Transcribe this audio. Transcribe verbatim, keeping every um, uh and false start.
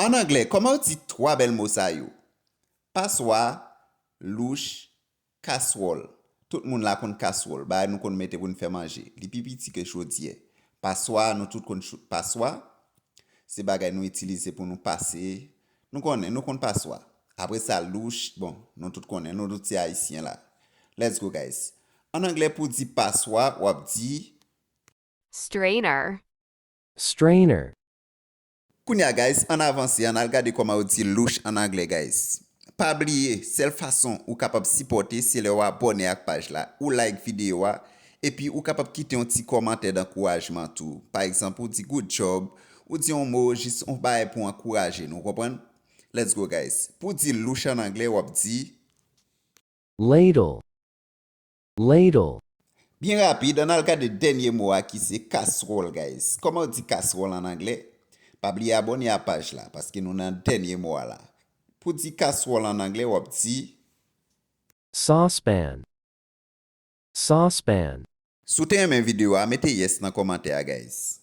An anglè, kòman yo di twa bèl mo sa yo? Paswa, louch, kaswòl. Tout moun la konn kaswòl, bagay nou konn mete pou n fè manje. Li pi piti ke chodyè. Paswa, nou tout konn cho- paswa. Se bagay nou itilize pou nou pase. Nou konnen, nou konn paswa. Apre sa, louch, bon, nou tout konnen, nou tout se ayisyen la. Let's go, guys. An anglè, pou di paswa, w ap di strainer, strainer, Kounye a, guys, ann avanse, ann al gade kòman yo di louch ann anglè, guys. Pa bliye, sèl fason ou kapab sipòte se lè w abòne ak paj la, ou like videyo a, epi ou kapab kite yon ti kòmantè dankourajman tou. Pa egzanp, ou di good job, ou di yon mo, jis yon bagay pou ankouraje nou, w konprann? Let's go, guys. Pou di louch ann anglè, w ap di ladle, ladle, Byen rapid, ann al gade dènye mo a ki se kaswòl, guys. Kòman yo di kaswòl ann anglè? Pa bliye abòne a paj la, paske nou nan dènye mo a la. Pou di kaswòl ann anglè, w ap di saucepan, saucepan, Si w te renmen videyo a, mete yes nan kòmantè a, guys.